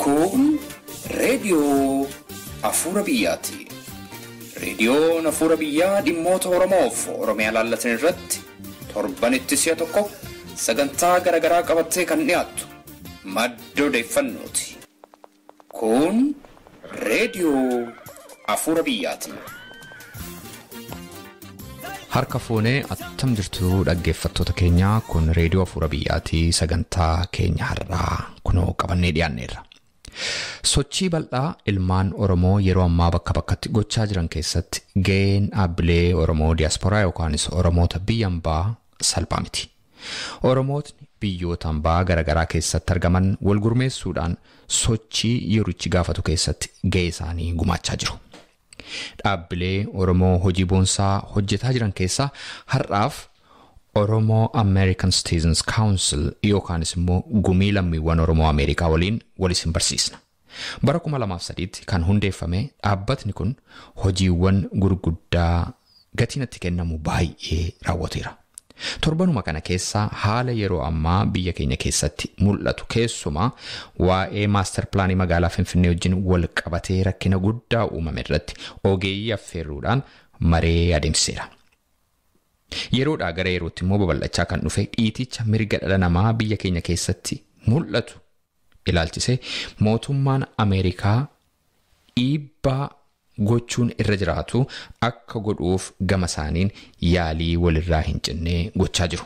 Kun reediyoo Afuura Biyyaati. Reediyoon Afuura Biyyaa dhimmoota Oromoof Oromiyaa laallatan irratti torbanitti si'a tokko sagantaa garaagaraa qabattee kan dhiyaattu madda odeeffannooti. Kun reediyoo Afuura Biyyaati. Harka fuunee attam jirtu, dhaggeeffattoota keenyaa? Kun reediyoo Afuura Biyyaatii. Sagantaa keenya har'aa kunoo qabannee dhiyaanneerra. Sochii bal'aa ilmaan Oromoo yeroo ammaa bakka bakkatti gochaa jiran keessatti ga'een dhaabbilee Oromoo diyaasporaa yookaanis Oromoota biyya hambaa salphaa miti. Oromootni biyyoota hambaa garaagaraa keessatti argaman wal gurmeessuudhaan sochii yerichi gaafatu keessatti ga'ee isaanii gumaachaa jiru. Dhaabbilee Oromoo hojii boonsaa hojjetaa jiran keessaa har'aaf Oromoo American Citizens Council yookaanis immoo Gumii Lammiiwwan Oromoo Ameerikaa waliin wal isin barsiisna. Bara 2003tti kan hundeeffame dhaabbatni kun hojiiwwan gurguddaa gatiin itti kennamu baay'ee raawwateera. Torbanuma kana keessaa haala yeroo ammaa biyya keenya keessatti mul'atu, keessumaa waa'ee maastar pilaanii magaalaa Finfinnee wajjin wal qabatee rakkina guddaa uumame irratti ogeeyyii affeeruudhaan maree adeemsiseera. Yeroodhaa gara yerootti immoo babal'achaa kan dhufe dhiiticha mirga dhala namaa biyya keenya keessatti mul'atu ilaalchisee mootummaan Ameerikaa dhiibbaa gochuun irra jiraatu akka godhuuf gama isaaniin yaalii walirraa hin cinne gochaa jiru.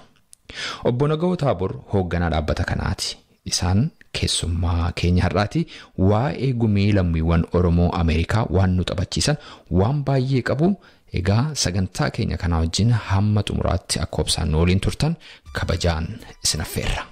Obbo Nagawoo Taabor hoogganaa dhaabbata kanaati. Isaan keessummaa keenya har'aati. Waa'ee Gumii Lammiiwwan Oromoo Ameerikaa waan nu taphachiisan waan baay'ee qabu. Egaa sagantaa keenya kanaa wajjin hamma xumuraatti akka obsaan nu waliin turtan kabajaan isin affeerra.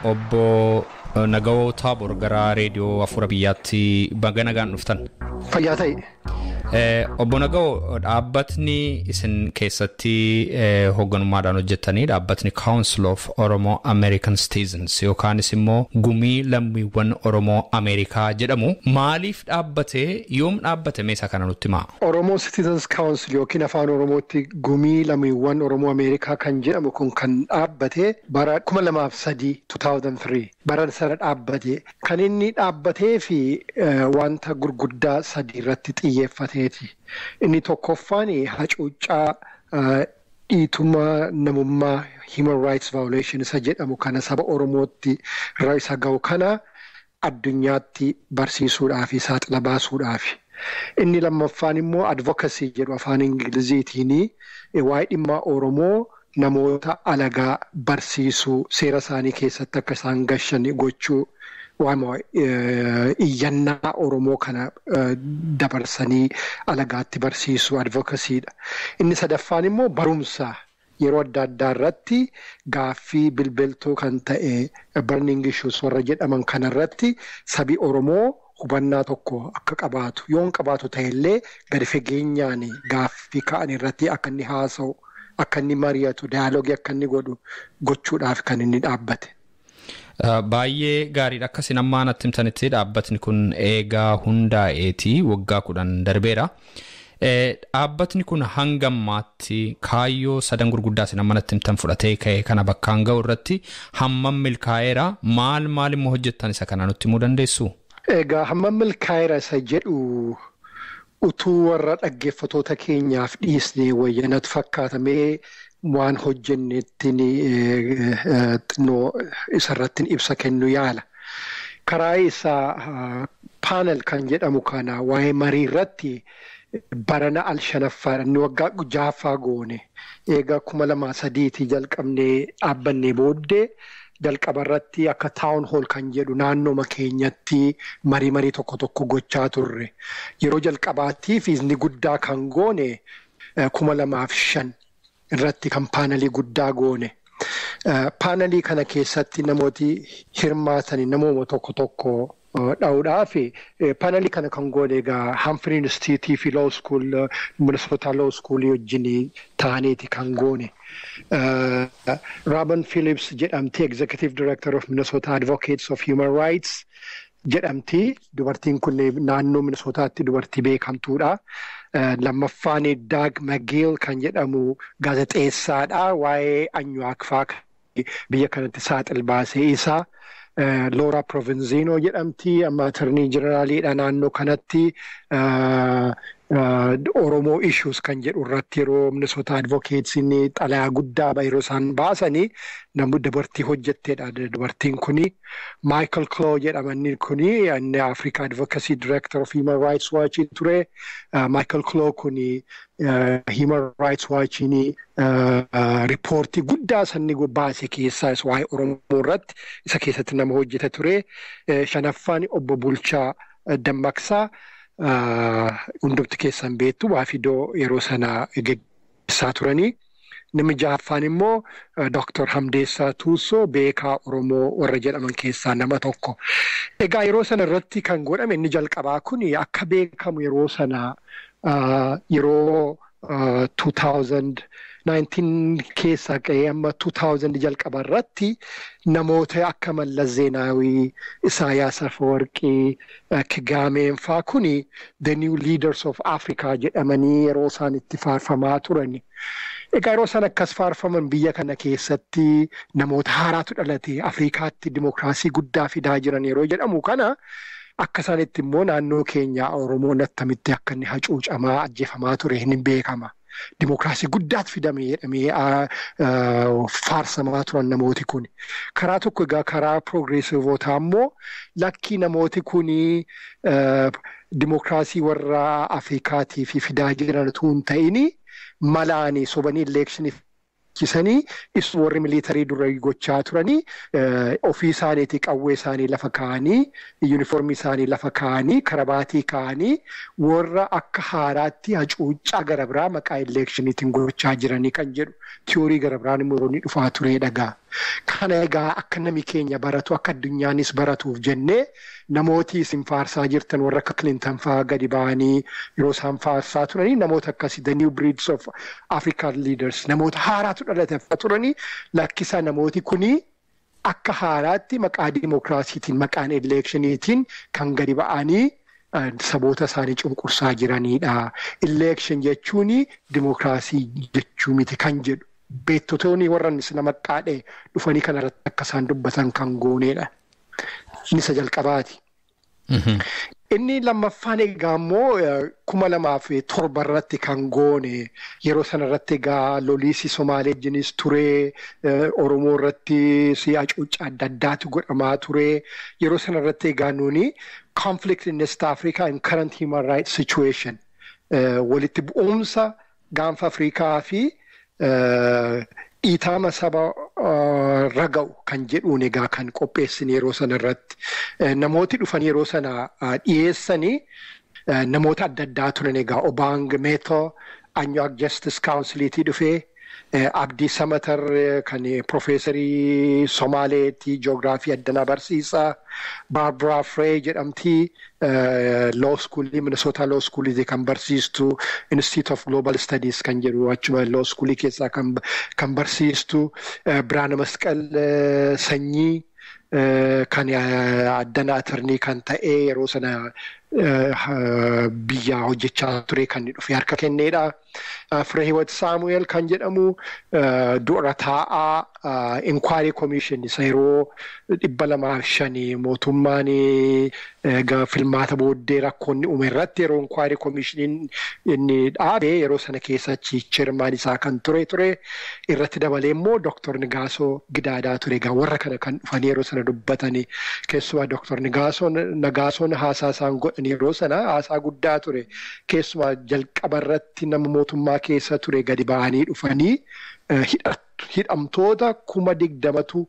Obbo Nagawoo Taabor, gara reediyoo Afuura Biyyaatti baga nagaan dhuftan. Fayyaa ta'e. Obbo Nagawoo, dhaabbatni isin keessatti hoogganummaadhaan hojjettanii, dhaabbatni Council of Oromo American Citizens yookaanis immoo Gumii Lammiiwwan Oromoo Ameerikaa jedhamu maaliif dhaabbatee, yoom dhaabbate? Meeshaa kana nutti himaa? Oromo Citizens Council yookiin Afaan Oromootti Gumii Lammiiwwan Oromoo Ameerikaa kan jedhamu kun kan dhaabbate bara 2003, 2003 bara sana dhaabbate. Kan inni dhaabbatee fi wanta gurguddaa sadii irratti xiyyeeffateeti. Inni tokkoffaan hacuuccaa dhiitummaa namummaa, human rights violation isa jedhamu kana, saba Oromootti irra isa ga'u kana addunyaatti barsiisuudhaaf, saaxila baasuudhaaf. Inni lammaffaan immoo advocacy jedhu Afaan Ingiliziitiin, waa'ee dhimma Oromoo namoota alagaa barsiisuu, seera isaanii keessatti akka isaan gashan gochuu, waama iyyannaa Oromoo kana dabarsanii alagaatti barsiisuu, advocacyidha. Inni sadaffaan immoo barumsa, yeroo adda addaa irratti gaaffii bilbiltuu kan ta'e, burning issues warra jedhaman kanarratti sabi Oromoo hubannaa tokko akka qabaatu, yoo hin qabaatu ta'ellee gadi fageenyaan gaaffii ka'an irratti akka inni haasa'u, akka inni mari'atu, dialogue akka inni godhu gochuudhaaf kan inni dhaabbate. Baay'ee gaariidha. Akkasiin ammaa natti himtanitti dhaabbatni kun eegaa hundaa'eetii waggaa 10 darbeera. Dhaabbatni kun hanga ammaatti kaayyoo sadan gurguddaa isin amma natti himtan fudhatee ka'ee kana bakkaan ga'u irratti hammam milkaa'eera? Maal maal immoo hojjettan? Isa kana nutti himuu dandeessu? Egaa hammam milkaa'eera isa jedhu utuu warra dhaggeeffatoota keenyaaf dhiisnee wayyanatu fakkaatamee, waan hojjennettiin xinnoo isarratti ibsa kennu yaala. Karaa isaa panel kan jedhamu kana, waa'ee marii irratti barana al shanaffaadha. Inni waggaa ja'affaa goone. Egaa 2003tii jalqabnee dhaabbannee booddee jalqaba irratti akka town hall kan jedhu naannooma keenyatti marii marii tokko tokko gochaa turre. Yeroo jalqabaattiif inni guddaa kan goone 2005 irratti kan panelii guddaa goone. Panelii kana keessatti namooti hirmaatanii namooma tokko tokko dha'uudhaaf panelii kana kan goone egaa Humphrey Institute fi Law School, Minnesota Law School wajjin ta'aniiti kan goone. Robin Phillips jedhamti, Executive Director of Minnesota Advocates of Human Rights jedhamti. Dubartiin kun naannoo Minnesotaatti dubartii beekamtuudha. Lammaffaan Doug McGill kan jedhamu gaazexeessaadha. Waa'ee Anyuwaak faa biyya kanatti saaxil baasee isaa. Laura Provenzino jedhamti, amma attorney generaliidha naannoo kanatti. Oromoo issues kan jedhu irratti yeroo Minnesota Advocates xalayaa guddaa yeroo isaan baasanii namni dubartii hojjetteedha dubartiin kuni. Michael Clow jedhama inni kuni, inni Africa Advocacy Director of Human Rights Watch ture. Michael Clow kuni Human Rights Watch riippoortii guddaa sanni baase keessaa waa'ee Oromoo irratti isa keessatti nama hojjete ture. Shanaffaan obbo Bulchaa Dammaqsaa, hundumti keessan beektu, waafidoo yeroo sana geggeessaa turanii. Namni ja'affaan immoo Dr. Hamdeessaa Tuusoo, beekaa Oromoo warra jedhaman keessaa nama tokko. Egaa yeroo sana irratti kan godhame inni jalqabaa kun, akka beekamu yeroo sana yeroo 2019 keessa ka'ee amma 2000 jalqaba irratti namoota akka Mallas Zeenaawii, Isaayyaas Afwerqii, Kigaameen faa kuni the new leaders of Africa jedhamanii yeroo isaan itti faarfamaa turani. Egaa yeroo isaan akkas faarfaman biyya kana keessatti namoota haaraatu dhalate, Afrikaatti dimokiraasii guddaa fidaa jiran yeroo jedhamu kana, akka isaanitti immoo naannoo keenya Oromoon attamitti akka inni hacuucamaa ajjeefamaa ture hin beekama. Dimokiraasii guddaatu fidame jedhamee faarsamaa turan namooti kun. Karaa tokko egaa karaa progressiveotaa immoo lakkii, namooti kun dimokiraasii warra Afrikaatii fi fidaa jiran utuu hin ta'in malaanii sobanii electionii chisanii isu warri military dura gochaa turanii ofii isaaniitii qawwee isaanii lafa kaa'anii, yuunifoormii isaanii lafa kaa'anii, karabaatii kaa'anii, warra akka haaraatti hacuuccaa gara biraa maqaa electioniitiin gochaa jiranii kan jedhu theory gara biraan immoo yeroo inni dhufaa ture dhagaa. Kana egaa akka nami keenya baratu, akka addunyaanis baratuuf jennee, namooti isin faarsaa jirtan warra akka Clinton fa'aa gadi ba'anii yeroo isaan faarsaa turanii, namoota akkasii the new breeds of African leaders, namoota haaraatu dhalate turanii, lakkisaa, namooti kuni akka haaraatti maqaa dimokiraasiitiin, maqaan electioniitiin kan gadi ba'anii saboota isaanii cunqursaa jiranidha. Election jechuun dimokiraasii jechuu miti kan jedhu. Beektoonni warra sila maqaadhe dhufanii kanarratti akka isaan dubbatan kan goonedha. Inni isa jalqabaati. Inni lammaffaan egaa immoo 2007 irratti kan goone. Yeroo sana irratti egaa loliisi Somaalee wajjinis ture, Oromoo irratti hacuuccaa adda addaatu godhamaa ture. Yeroo sana irratti egaa nuuni conflict in East Africa and current human rights situation, walitti bu'umsa gaanfa Afrikaa fi dhiitama saba raga'u kan jedhuun egaa kan qopheessine. Yeroo sana irratti namooti dhufan yeroo sana dhiyeessanii namoota adda addaa turan. Egaa Obang Meto Anyuak Justice Counciliitii dhufee, Abdii Samatar kan profeesarii Somaaleetii ji'oogiraafii addanaa barsiisaa, Barbara Frey jedhamtii, Law Schoolii, Minnesota Law Schoolii kan barsiistu, Institute of Global Studies kan jedhu achuma Law Schoolii keessaa kan barsiistu, Biraana Masqal Sanyii kan addana attorney kan ta'e, yeroo sana biyya hojjechaa ture kan dhufe harka kenneedha. Firehiwat Saamu'eel kan jedhamu dura taa'aa Inquiry Commission isa yeroo 205 mootummaan filmaata booddee rakkoonni uume irratti yeroo Inquiry Commission inni dhaabe, yeroo sana keessa chairman isaa kan ture irratti dabalee immoo Dr. Nagaasoo Gidaadaa ture. Egaa warra kana kan dhufanii yeroo sana dubbatanii, keessumaa Dr. Nagaasoon haasaa isaan godhan yeroo sana haasaa guddaa ture. Keessumaa jalqaba irratti nama mootummaa keessa ture gadi ba'anii dhufanii hidhamtoota 20,000tu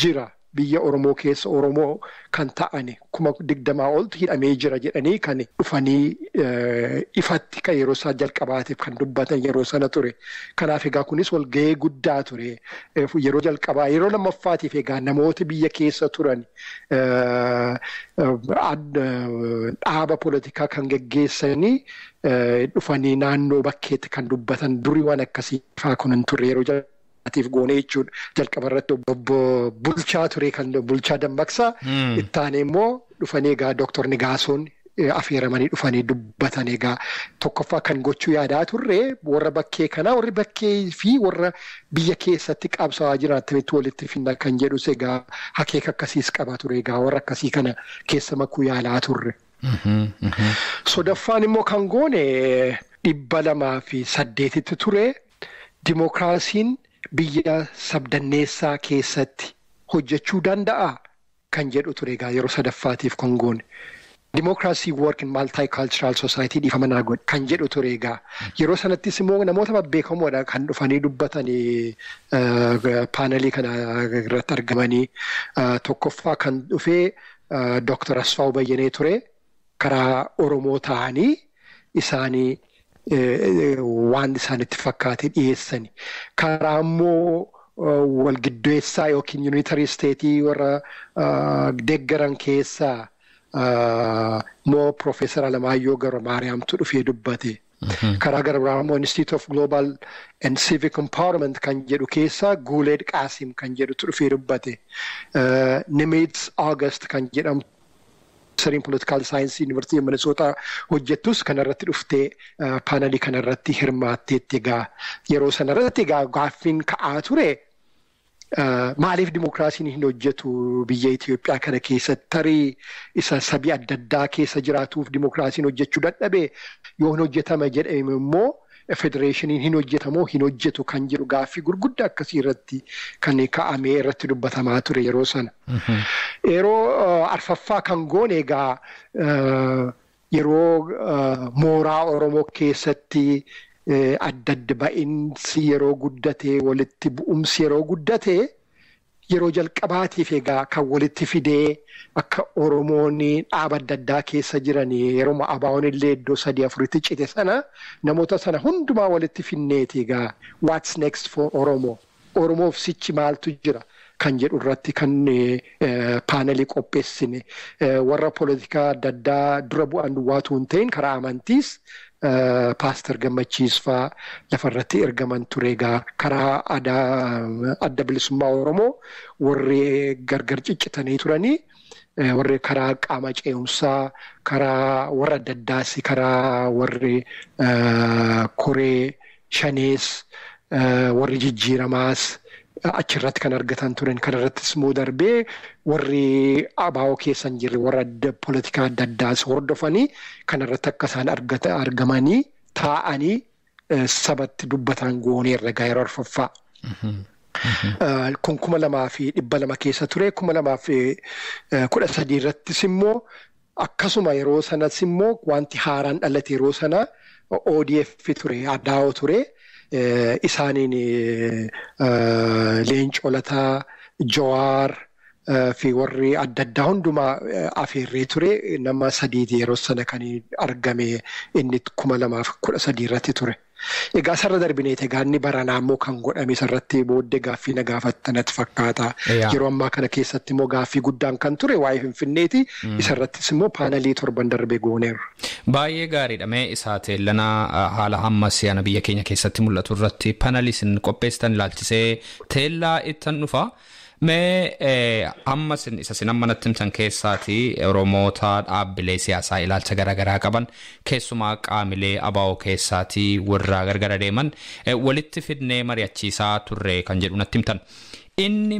jira. Biyya Oromoo keessa Oromoo kan ta'an 20,000 oltu hidhamee jira jedhanii kan dhufanii ifatti kan yeroo isaa jalqabaatiif kan dubbatan yeroo sana ture. Kanaaf egaa kunis walgahii guddaa ture. Yeroo jalqabaa yeroo lammaffaatiif egaa namoota biyya keessa turan dhaaba poolitikaa kan geggeessanii dhufanii naannoo bakkeetti kan dubbatan durii waan akkasii fa'aa kun hin turre yeroo atiif goonee jechuudha. Jalqaba irratti obbo Bulchaa ture kan Bulchaa Dammaqsaa. Ittaanee immoo dhufanii egaa Dooktor Nigaasoon affeeramanii dhufanii dubbatan egaa tokkoffaa kan gochuu yaadaa turre warra bakkee kanaa warri bakkee fi warra biyya keessatti qabsaa'aa jiran attamitti walitti finna kan jedhus egaa akeeka akkasiis qaba ture egaa warra akkasii kana keessa makuu yaalaa turre. Sodaffaan immoo kan goone 208tti ture dimookiraasiin biyya sabdanneessaa keessatti hojjechuu danda'a kan jedhu ture egaa yeroo sadaffaatiif kan goone. Democracy work in multicultural society dhiifama naa godhe kan jedhu ture egaa. Yeroo sanattis immoo namoota babbeekamoodha kan dhufanii dubbatanii paanelii kana irratti argamanii tokkoffaa kan dhufee Dr. Asfaaw Bayyanee ture karaa Oromoo ta'anii isaanii waan isaanitti fakkaate dhiyeessani. Karaa immoo walgiddeessaa yookiin unitary state warra deeggaran keessaa immoo Profeesar Alamaayyoo Gabra-Maariyaamtu dhufee dubbate. Karaa gara biraa immoo Institute of Global and Civic Empowerment kan jedhu keessaa Guuleed Qaasim kan jedhutu dhufee dubbate. Nimitz August kan jedhamu sariin political science University of Minnesota hojjettus kanarratti dhuftee paanelii kanarratti hirmaatteetti egaa yeroo sanarratti egaa gaaffiin ka'aa ture maaliif dimookiraasiin hin hojjetu biyya Itoophiyaa kana keessatti tarii isa sabii adda addaa keessa jiraatuuf dimookiraasiin hojjechuu dadhabe yoo hin hojjetama jedhame immoo federeeshiniin hin hojjetamoo hin hojjetu kan jedhu gaaffii gurguddaa akkasii irratti kan ka'amee irratti dubbatamaa ture yeroo sana. Yeroo arfaffaa kan goone egaa yeroo mooraa Oromoo keessatti adda adda ba'iinsi yeroo guddate walitti bu'umsi yeroo guddate yeroo jalqabaatiif egaa kan walitti fidee akka Oromoon dhaaba adda addaa keessa jiran yeroo ABO'n illee iddoo 3-4tti cite sana namoota sana hundumaa walitti finneeti egaa what's next for Oromo Oromoof sichi maaltu jira kan jedhu irratti kan paanelii qopheessine warra poolitikaa adda addaa dura bu'an duwwaatu hin ta'in karaa amantiis Paaster Gammachiis fa'aa lafarratti ergaman ture egaa karaa adda bilisummaa Oromoo warri gargar ciccitanii turanii warri karaa qaama ce'umsaa karaa warra adda addaas karaa warri koree shanees warri jijjiiramaas achirratti kan argatan turan kanarrattis immoo darbee warri ABO keessa hin jirre warra adda poolitikaa adda addaas hordofanii kanarratti akka isaan argamanii taa'anii sabatti dubbatan gooneerra egaa yeroo arfaffaa. Kun 2200 keessa ture 2013 irrattis immoo akkasuma yeroo sanas immoo wanti haaraan dhalate yeroo sana ODF ture ADAO ture. Isaaniin Leencoo Lataa, Jawaar fi warri adda addaa hundumaa afeerree ture nama sadiiti yeroo sana kan argame inni 2013 irratti ture. Egaa sarara darbineeti egaa inni baranaa immoo kan godhame sarratti booddee gaaffii na gaafattanatti fakkaata. Yeroo ammaa kana keessatti immoo gaaffii guddaan kan ture waa'ee Finfinneeti. Isarrattis immoo paanelii torban darbee gooneerra. Baay'ee gaariidha. Mee isaa teellanaa haala hamma si'ana biyya keenya keessatti mul'atu irratti paanelii isin qopheessitan ilaalchisee teellaa ittan dhufa. Mee amma isa sin amma natti himtan keessaati Oromoota dhaabbilee siyaasaa ilaalcha garaagaraa qaban keessumaa qaamilee ABO keessaati warra gargara deeman walitti fidnee mari'achiisaa turre kan jedhu natti himtan. Inni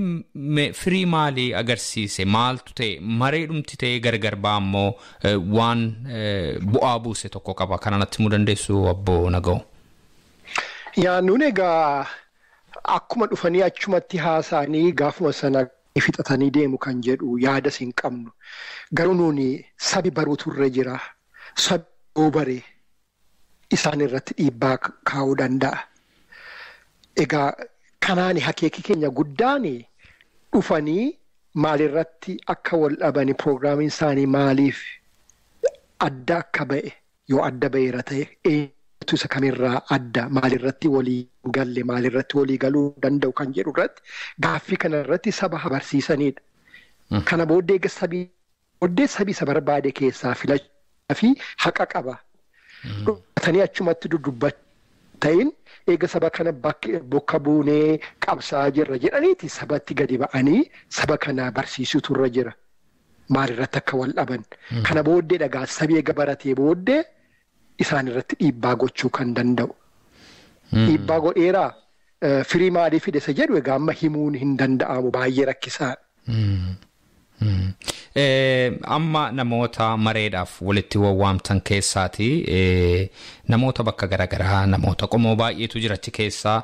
firii maalii agarsiise maaltu ta'e mareedhumti ta'e gargar ba'aa immoo waan bu'aa buuse tokko qaba kana natti himuu dandeessu obbo Naga'oo. Yaa nuun egaa akkuma dhufanii achumatti haasa'anii gaafuma sana fixatanii deemu kan jedhu yaadas hin qabnu. Garuu nuuni sabi baruutu irra jira. Sabi yoo bare isaan irratti dhiibbaa kaa'uu danda'a. Egaa kanaan akeeki keenya guddaan dhufanii Maalirratti akka wal dhabani piroogiraamiin isaanii maaliif adda akka ba'e yoo adda ba'eera ta'e eenyutu isa kamirraa adda maalirratti walii galle maalirratti walii galuu danda'u kan jedhu irratti gaaffii kana irratti saba barsiisanidha. Kana booddee sabii isa barbaade keessaa filachuu fi haqa qaba. Dhumatanii achumatti dudubbachuu ta'in eega saba kana bakka buunee qabsaa jirra jedhaniiti sabatti gadi ba'anii saba kana barsiisutu irra jira. Maalirratti akka wal dhaban. Kana booddee dhagaa sabii eega baratee booddee isaan irratti dhiibbaa gochuu kan danda'u. Dhiibbaa godheeraa firii maalii fide isa jedhu egaa amma himuun hin danda'amu baay'ee rakkisaadha. Amma namoota mareedhaaf walitti wawwaamtan keessaati namoota bakka garaagaraa namoota qomoo baay'eetu jira achi keessaa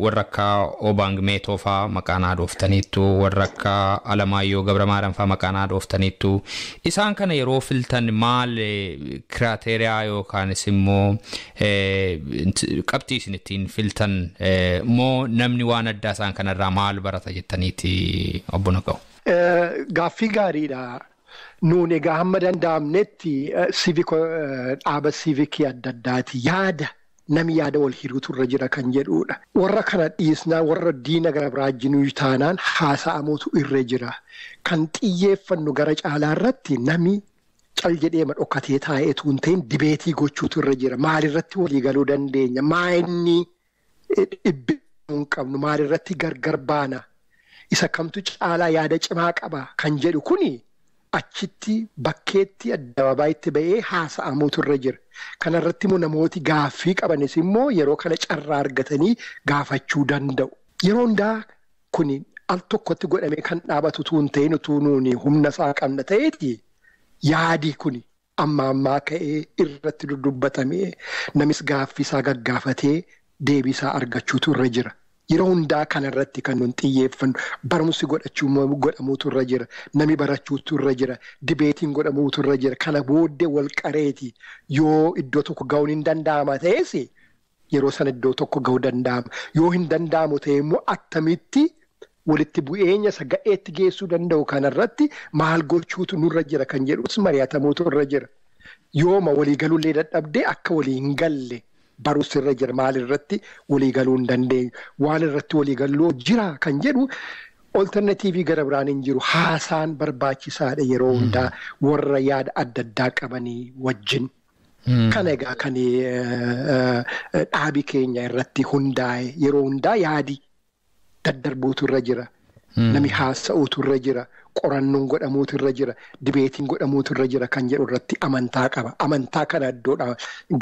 warra akka Obang Meetoo fa'aa maqaa naa dhooftaniittu warra akka Alamaayyoo Gabramaaran fa'aa maqaa naa dhooftaniittu isaan kana yeroo filtan maal kiraateeriyaa yookaanis immoo qabxii isin ittiin filtan moo namni waan addaa isaan kanarraa maal barata jettaniiti obbo Naqa'u? Gaaffii gaariidha. Nuun egaa hamma danda'amnetti dhaaba siivikii adda addaati. Yaada namni yaada wal hiriitu irra jira kan jedhudha. Warra kana dhiisnaa warra diina gara biraa jinuu taanaan haasa'amuutu irra jira. Kan xiyyeeffannu gara caalaa irratti nami cal jedheema dhokatee taa'eetu hin ta'in dibeetii gochuutu irra jira. Maalirratti walii galuu dandeenya? Maa inni dhibbi hin qabnu? Maalirratti gargar baana? Isa kamtu caalaa yaada cimaa qaba kan jedhu kuni achitti bakkeetti addababaayitti ba'ee haasa'amuutu irra jira. Kanarratti immoo namooti gaaffii qabanis immoo yeroo kana carraa argatanii gaafachuu danda'u. Yeroo hundaa kuni al tokkotti godhamee kan dhaabatu utuu hin ta'in utuu nuuni humna isaa qabna ta'eeti yaadi kuni amma ammaa ka'ee irratti dudubbatamee namis gaaffii isaa gaggaafatee deebii isaa argachuutu irra jira. Yeroo hundaa kanarratti kan nuti xiyyeeffannu barumsi godhamuutu irra jira. Nami barachuutu irra jira. Dibeetiin godhamuutu irra jira. Kana booddee wal qareeti yoo iddoo tokko ga'uun hin danda'ama ta'es yeroo sana iddoo tokko ga'uu danda'ama. Yoo hin danda'amu ta'e immoo attamitti walitti bu'eenya isa ga'eetti geessuu danda'u kanarratti maal gochuutu nurra jira kan jedhus mari'atamuutu irra jira. Yooma walii galuullee dadhabdee akka walii hin galle. Barumsi irra jira maalirratti walii galuu hin dandeenyu waan irratti walii galuu jira kan jedhu olternatiivii gara biraan hin jiru haasaan barbaachisaadha yeroo hundaa warra yaada adda addaa qabanii wajjin. Kana egaa kan dhaabi keenya irratti hundaa'e yeroo hundaa yaadi daddarbuutu irra jira. Nami haasa'uutu irra jira. Qorannoon godhamuutu irra jira. Dibeetiin godhamuutu irra jira kan jedhu irratti amantaa qaba. Amantaa kana iddoodhaa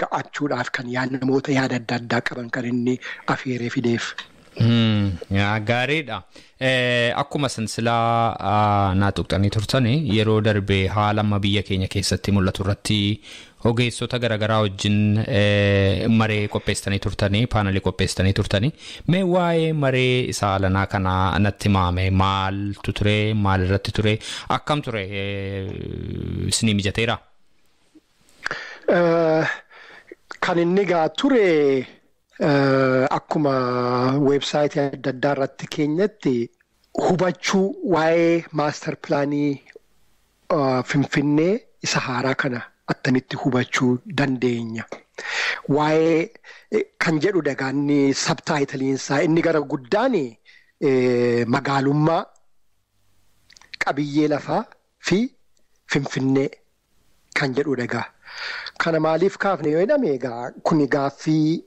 ga'achuudhaaf kan namoota yaada adda addaa qaban kan inni afeeree fideef. Gaariidha. Akkuma silsilaa naa tuqxanii turtani yeroo darbee haala amma biyya keenya keessatti mul'atu irratti ogeessota garaagaraa wajjin maree qopheessitanii turtanii paanelii qopheessitanii turtanii mee waa'ee maree isaa alanaa kanaa natti himaame maaltu ture maalirratti ture akkam ture isinii mijateera? Kan inni gaa ture akkuma weebsaayitii adda addaa irratti keenyatti hubachuu waa'ee maastar pilaanii Finfinnee isa haaraa kana attamitti hubachuu dandeenya. Waa'ee kan jedhu dagaanni sabtaayitaliinsaa inni gara guddaan magaalummaa qabiyyee lafaa fi Finfinnee kan jedhu dhagaa. Kana maaliif kaafne yoo jedhame egaa kuni gaaffii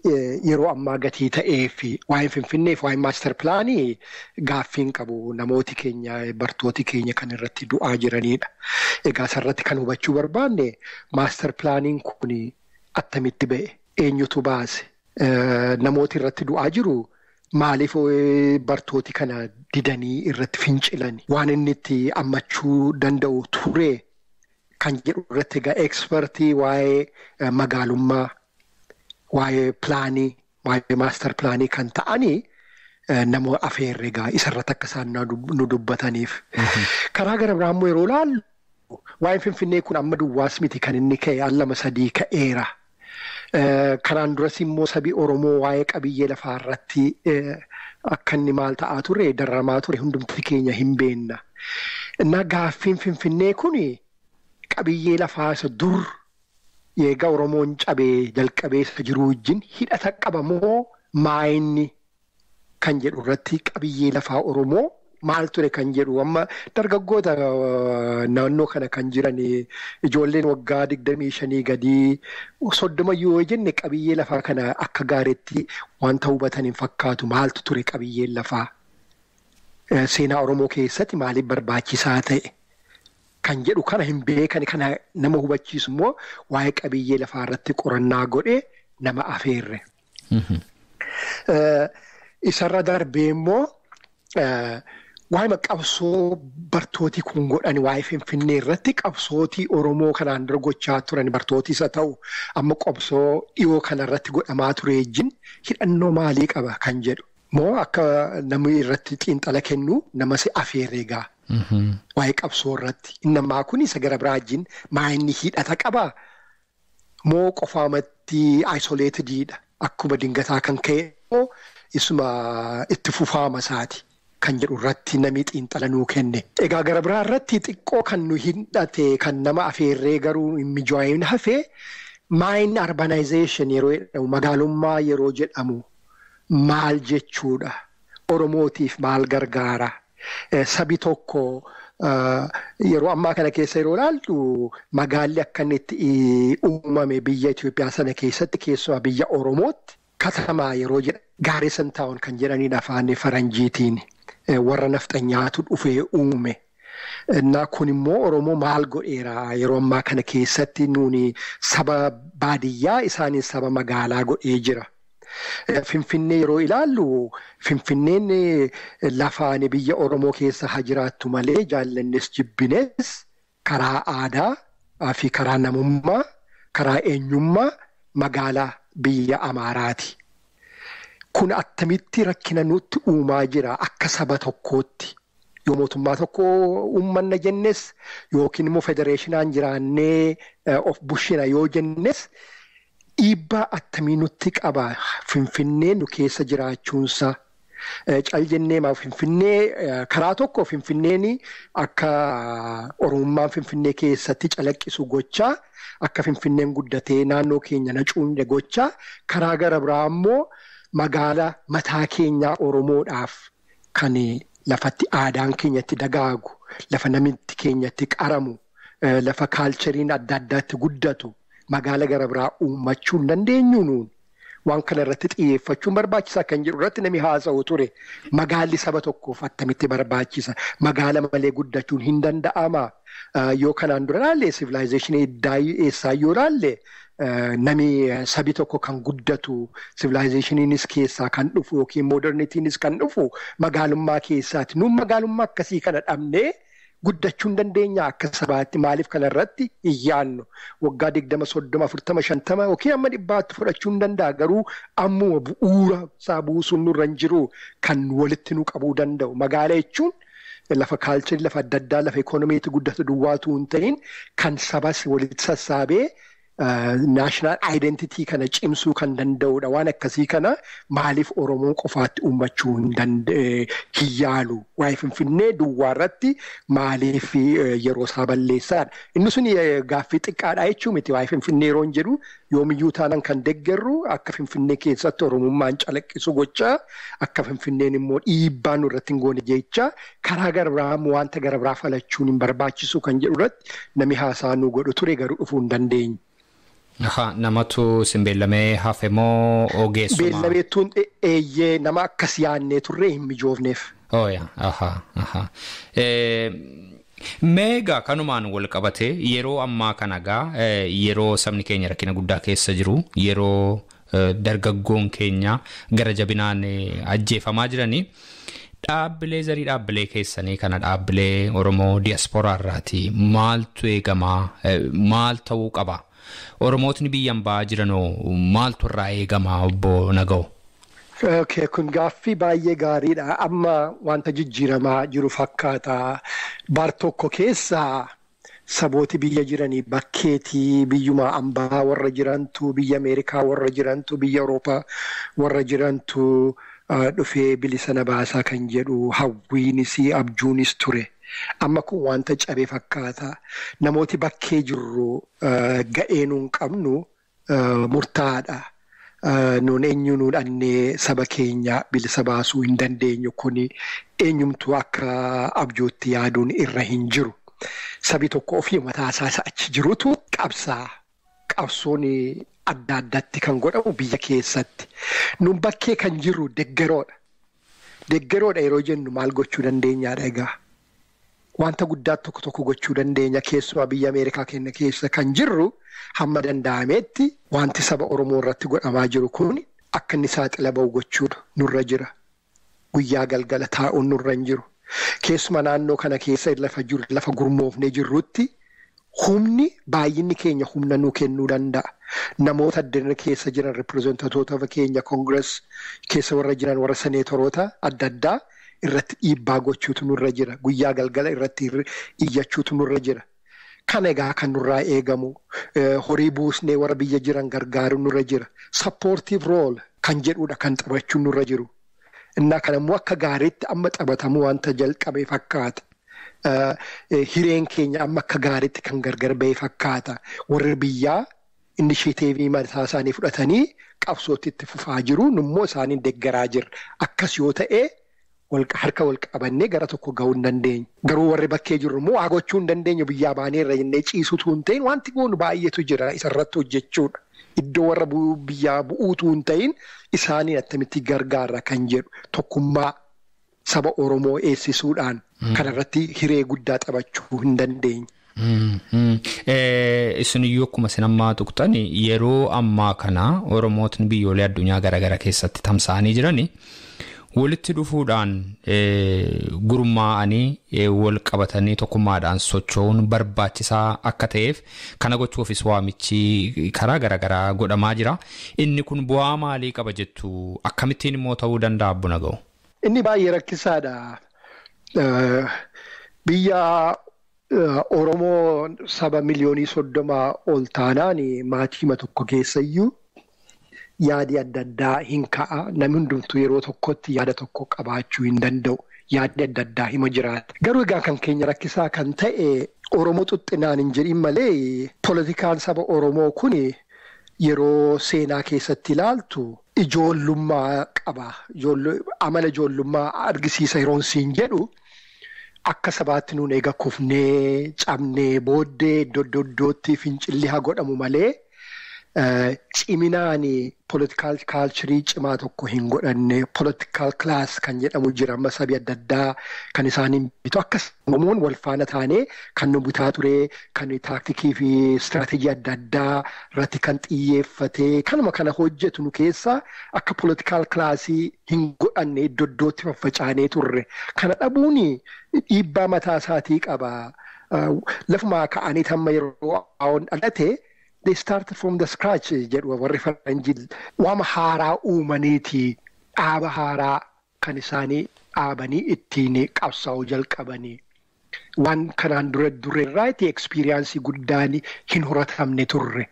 yeroo ammaa gatii ta'ee fi waa'een Finfinnee fi waa'een maastar pilaanii gaaffii hin qabu namooti keenya bartooti keenya kan irratti du'aa jiranidha. Egaa isarratti kan hubachuu barbaanne maastar pilaaniin kun attamitti ba'e eenyutu baase namooti irratti du'aa jiru maaliif bartooti kana didanii irratti fincilan waan inni itti ammachuu danda'u ture. Kan jedhu irratti egaa ekspertii waa'ee magaalummaa, waa'ee pilaanii, waa'ee maastar pilaanii kan ta'anii nama afeerre egaa isarratti akka isaan nu dubbataniif. Karaa gara biraa immoo yeroo ilaallu waa'een Finfinnee kun amma duwwaas miti kan inni ka'e al lama sadii ka'eera. Kanaan duras immoo sabi Oromoo waa'ee qabiyyee lafaa irratti akka inni maal ta'aa ture dararamaa ture hundumti keenya hin beenna. Innaa gaaffiin Finfinnee kun qabiyyee lafaa isa dur eega Oromoon cabee jalqabee isa jiru wajjin hidhata qaba moo maayinni kan jedhu irratti qabiyyee lafaa Oromoo maal ture kan jedhu amma dargaggoota naannoo kana kan jiran ijoolleen waggaa 25 gadii 30 yoo jenne qabiyyee lafaa kana akka gaariitti wanta hubatan hin fakkaatu. Maaltu ture qabiyyeen lafaa? Seenaa Oromoo keessatti maaliif barbaachisaa ta'e? Kan jedhu kana hin beekan kana nama hubachiisu immoo waa'ee qabiyyee lafaa irratti qorannaa godhee nama afeerre. Isarra darbee immoo waa'ee qabsoo bartootii kun godhan waa'ee Finfinnee irratti qabsootii Oromoo kanaan dura gochaa turan bartootis haa ta'u amma qabsoo dhiyoo kanarratti godhamaa ture wajjin hidhannoo maalii qaba kan jedhu. Moo akka namni irratti xiinxala kennu nama si afeerre egaa. Waa'ee qabsoo irratti. Innamaa kun isa gara biraa wajjin maa inni hidhata qabaa? Moo qofaamatti isolatedidha? Akkuma dingataa kan ka'e moo isuma itti fufaama isaati kan jedhu irratti namni xiinxala nuu kenne. Egaa gara biraa irratti xiqqoo kan nu hidhate kan nama afeerree garuu hin mijaa'in hafee maayin urbanization yeroo jedhamu magaalummaa yeroo jedhamu maal jechuudha? Oromootiif maal gargaara? Sabi tokko yeroo ammaa kana keessa yeroo ilaallu magaalli akka inni itti uumame biyya Itoophiyaa sana keessatti keessumaa biyya Oromootti katamaa yeroo jedhan garrison town kan jedhanidha afaan faranjiitiin warra nafxanyaatu dhufee uume. Innaa kun immoo Oromoo maal godheera yeroo ammaa kana keessatti nuuni saba baadiyyaa isaaniin saba magaalaa godhee jira. Finfinnee yeroo ilaallu Finfinneen lafaan biyya Oromoo keessa haa jiraattu malee jaallannes jibbines karaa aadaa fi karaa namummaa karaa eenyummaa magaalaa biyya Amaaraati. Kun attamitti rakkina nutti uumaa jira akka saba tokkootti. Yoo mootummaa tokko uummanna jennes yookiin immoo federeeshinaan jiraannee of bushina yoo jennes dhiibbaa attamii nutti qaba Finfinnee nu keessa jiraachuunsa. Cal jennee maa Finfinnee karaa tokko Finfinneen akka Oromummaan Finfinnee keessatti calaqqisu gochaa akka Finfinneen guddatee naannoo keenya nacuunne gochaa karaa gara biraa immoo magaala mataa keenyaa Oromoodhaaf kan lafatti aadaan keenyatti dagaagu, lafa namitti keenyatti qaramu, lafa kaalchariin adda addaatti guddatu magaala gara biraa uummachuu hin dandeenyu nuun. Waan kana irratti xiyyeeffachuun barbaachisaa kan jedhu irratti namni haasa'u ture. Magaalli saba tokkoof attamitti barbaachisa? Magaala malee guddachuun hin danda'ama. Yoo kanaan dura ilaalle civilization eessaa yoo ilaalle nami sabi tokko kan guddatu civilizationiinis keessaa kan dhufu yookiin modernitiinis kan dhufu magaalummaa keessaati. Nuun magaalummaa akkasii kana dhabnee guddachuu hin dandeenya akka sabaatti maaliif kana irratti hin yaadnu? Waggaa 20, 30, 40, 50 yookiin amma 100tti fudhachuu hin danda'a. Garuu ammuma bu'uura isaa buusuun nurra hin jiru kan walitti nu qabuu danda'u. Magaala jechuun lafa kaalcharii, lafa adda addaa, lafa ikoonomiitti guddatu duwwaatu hin ta'in kan sabas walitti sassaabee national identity kana cimsuu kan danda'udha. Waan akkasii kana maaliif Oromoon qofaatti uummachuu hin yaalu? Waa'ee Finfinnee duwwaa irratti maaliif yeroo isaa balleessaadha? Inni sun gaaffii xiqqaadha jechuu miti. Waa'ee Finfinnee yeroo hin jedhu yoomiyyuu taanaan kan deeggarru akka Finfinnee keessatti Oromummaan calaqqisu gochaa akka Finfinneen immoo dhiibbaa nurratti hin goone jecha karaa gara biraa wanta gara biraa falachuun hin barbaachisu kan jedhu irratti namni haasaa nu godhu ture garuu dhufuu hin dandeenye. Namatu sin beellamee hafe moo ogeessuma? Beellameettuun eeyyee nama akkas yaadnee turre hin mijoofneef. Meegaa kanumaan wal qabate yeroo ammaa kana gaa yeroo sabni keenya rakkina guddaa keessa jiru yeroo dargaggoon keenya gara jabinaan ajjeefamaa jiranii dhaabbilee zarii dhaabbilee keessanii kana dhaabbilee Oromoo diiyaasporaa irraati maaltu eegamaa maal ta'uu qaba? Oromootni biyyan ba'aa jiranoo maaltu irraa eegamaa obbo Naga'oo? Kun gaaffii baay'ee gaariidha. Amma wanta jijjiiramaa jiru fakkaata. Bar tokko keessa sabooti biyya jiranii bakkeetii biyyuma ambaa warra jirantu, biyya Ameerikaa warra jirantu, biyya Awurooppaa warra jirantu dhufee bilisa na baasaa kan jedhu hawwiinis abjuunis ture. Amma kun wanta cabe fakkaata. Namooti bakkee jirru ga'ee nuun qabnu murtaa'aadha. Nuun eenyu nu dhannee saba keenya bilisa baasuu hin dandeenyu kun eenyumtuu akka abjootti yaaduun irra hin jiru. Sabi tokko ofii mataa isaa achi jirutu qabsaa. Qabsoon adda addaatti kan godhamu biyya keessatti. Nuun bakkee kan jirru deggeroodha. Deggeroodha yeroo jennu maal gochuu dandeenyaadha egaa. Wanta guddaa tokko tokko gochuu dandeenya keessumaa biyya Ameerikaa keenya keessa kan jirru hamma danda'ametti wanti saba Oromoo irratti godhamaa jiru kun akka inni saaxila ba'u gochuudha nurra jira. Guyyaa galgala taa'uun nurra hin jiru. Keessumaa naannoo kana keessa lafa jiru lafa gurmoofnee jirrutti humni baay'inni keenya humna nuu kennuu danda'a. Namoota addana keessa jiran ripireezentatoota keenya koongirees keessa warra jiran warra seneetoroota adda addaa irratti dhiibbaa gochuutu nurra jira. Guyyaa galgala irratti iyyachuutu nurra jira. Kan egaa kan nurraa eegamu horii buusnee warra biyya jiran gargaaru nurra jira. Supportive role kan jedhudha kan taphachuun nurra jiru. Innaa kan immoo akka gaariitti amma taphatamuu wanta jalqabe fakkaata. Hireen keenya amma akka gaariitti kan gargar ba'e fakkaata. Warri biyyaa inishiteevii mataa isaanii fudhatanii qabsootti itti fufaa jiru. Nummoo isaaniin deeggaraa jirra. Akkas yoo ta'e harka wal qabannee gara tokko gahuu hin dandeenyu. Garuu warri bakkee jirru immoo waa gochuu hin dandeenyu biyyaa baaneerra jennee ciisutu hin ta'in wanti goonu baay'eetu jira isarratti hojjechuudha. Iddoo warra biyyaa bu'uutu hin ta'in isaaniin attamitti gargaarra kan jedhu tokkummaa saba Oromoo eessisuudhaan kanarratti hiree guddaa taphachuu hin dandeenye. Isin iyyuu akkuma isin ammaa tuqxan yeroo ammaa kana Oromootni biyyoolee addunyaa garaagaraa keessatti tamsa'anii jirani walitti dhufuudhaan gurmaa'anii wal qabatanii tokkummaadhaan socho'uun barbaachisaa akka ta'eef kana gochuufis waamichi karaa garaagaraa godhamaa jira. Inni kun bu'aa maalii qaba jettu akkamittiin immoo ta'uu danda'a abbuna ga'u? Inni baay'ee rakkisaadha. Biyya Oromoo saba 30 miliyoonii ol taanaan maatii tokko keessayyuu yaadi adda addaa hin ka'a. Namni hundumtuu yeroo tokkotti yaada tokko qabaachuu hin danda'u. Yaadni adda addaa hima jiraata. Garuu egaa kan keenya rakkisaa kan ta'e Oromoo xuxxinaan hin jedhin malee poolitikaan saba Oromoo kun yeroo seenaa keessatti ilaaltu ijoollummaa qaba. Amala ijoollummaa argisiisa yeroon siin jedhu akka sabaatti nuun eega kufnee cabnee booddee iddoo iddootti fincilli haa godhamu malee ciminaan political culture cimaa tokko hin godhanne. Political class kan jedhamu jira amma sabi adda addaa kan isaaniin bitu akkas Oromoon wal faana taanee kan nu bitaa ture kan taaktikii fi istiraatejii adda addaa irratti kan xiyyeeffate kanuma kana hojjetu nu keessa akka political classii hin godhanne iddoo iddootti faffacaanee turre kana dhabuun dhiibbaa mataa isaatii qaba. Lafumaa ka'anii tamma yeroo aawon dhalate they start from the scratch jedhu warri faranjii waama haaraa uumaniiti dhaaba haaraa kan isaanii dhaabanii ittiin qabsaa'uu jalqabanii. Waan kanaan dura durerraati experience guddaan hin horatamne turre.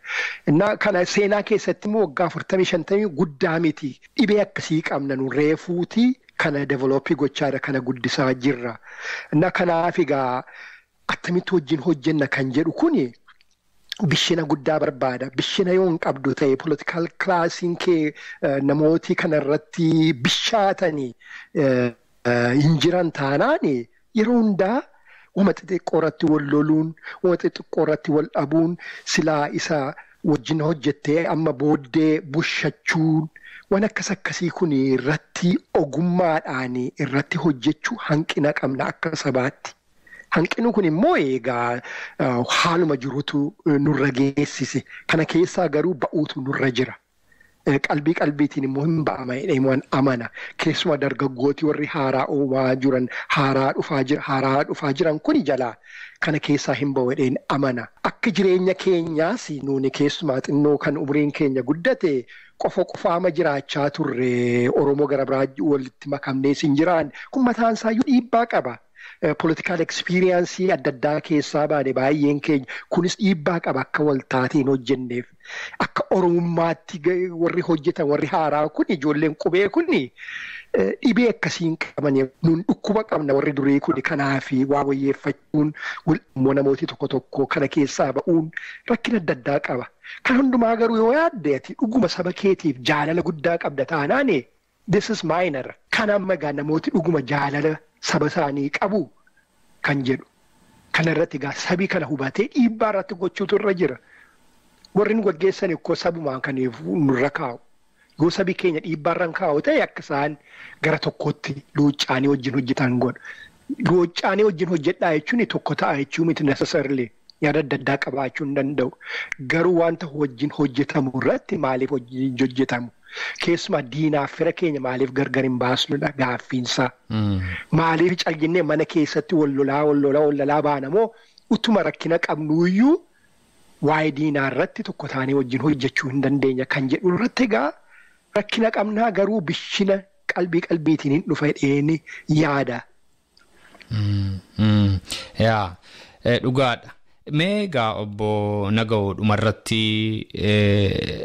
Innaa kana seenaa keessatti immoo waggaa 40-50 guddaa miti. Dhibee akkasii qabna nu reefuuti kana develop gochaadha kana guddisaa jirra. Innaa kanaaf egaa attamitti wajjin hojjenna kan jedhu kuni bishina guddaa barbaada. Bishina yoo hin qabdu ta'e political classiin kee namooti kanarratti bishaatanii hin jiran taanaan yeroo hundaa wama xixiqqoo irratti wal loluun, wama xixiqqoo irratti wal dhabuun silaa isa wajjin hojjettee amma booddee bushachuun waan akkas akkasii kun irratti ogummaadhaan irratti hojjechuu hanqina qabna akka sabaatti. Hanqinni kun immoo egaa haaluma jirutu nurra geessise. Kana keessaa garuu ba'uutu nurra jira. Qalbii qalbiitiin immoo hin ba'ama jedhee amana. Keessumaa dargaggooti warri haaraa uumaa jiran, haaraa dhufaa jiran kuni jalaa kana keessaa hin ba'u jedheen amana. Akka jireenya keenyaas nuuni keessumaa xinnoo kan umriin keenya guddate qofa qofaama jiraachaa turre Oromoo gara biraa walitti makamnees hin jiraan. Kun mataan isaayyuu dhiibbaa qaba. Political experience adda addaa keessaa baane baay'een keenya. Kunis dhiibbaa qaba akka waltaatiin hojjenneef. Akka Oromummaatti warri hojjetan, warri haaraa kun, ijoolleen qubee kun, dhibee akkasiin qaban. Nun dhukkuba qabna warri durii kun. Kanaafi waa wayyeeffachuun immoo namooti tokko tokko kana keessaa ba'uun rakkina adda addaa qaba. Kan hundumaa garuu yoo yaadde, ati dhuguma saba keetiif jaalala guddaa qabda taanaan, this is minor. Kan amma egaa namooti dhuguma jaalala saba isaanii qabu kan jedhu. Kana irratti egaa sabii kana hubatee dhiibbaa irratti gochuutu irra jira. Warri nu gaggeessan ikkoo sabumaan kan nurra kaa'u. Yoo sabi keenya dhiibbaa irra kaa'u ta'e, akka isaan gara tokkotti luuccaanii wajjin hojjetan godha. Luuccaanii wajjin hojjedhaa jechuun tokko ta'a jechuu miti necessarily. Yaada adda addaa qabaachuu hin danda'u. Garuu wanta wajjin hojjetamu irratti maaliif wajjin hojjetamu? Keessumaa diinaaf fira keenya maaliif gargar hin baasnudha gaaffiinsaa. Maaliif caljinnee mana keessatti wal lolaa, wal lolaa, wal lolaa baanamoo, utuma rakkina qabnuyyuu waa'ee diinaa irratti tokko taanee wajjin hojjechuu hin dandeenya kan jedhu irratti egaa rakkina qabnaa, garuu bishina qalbii qalbiitiin hin dhufa jedheen yaada. Yaa, dhugaadha. Mee egaa, obbo Naga'oo, dhumarratti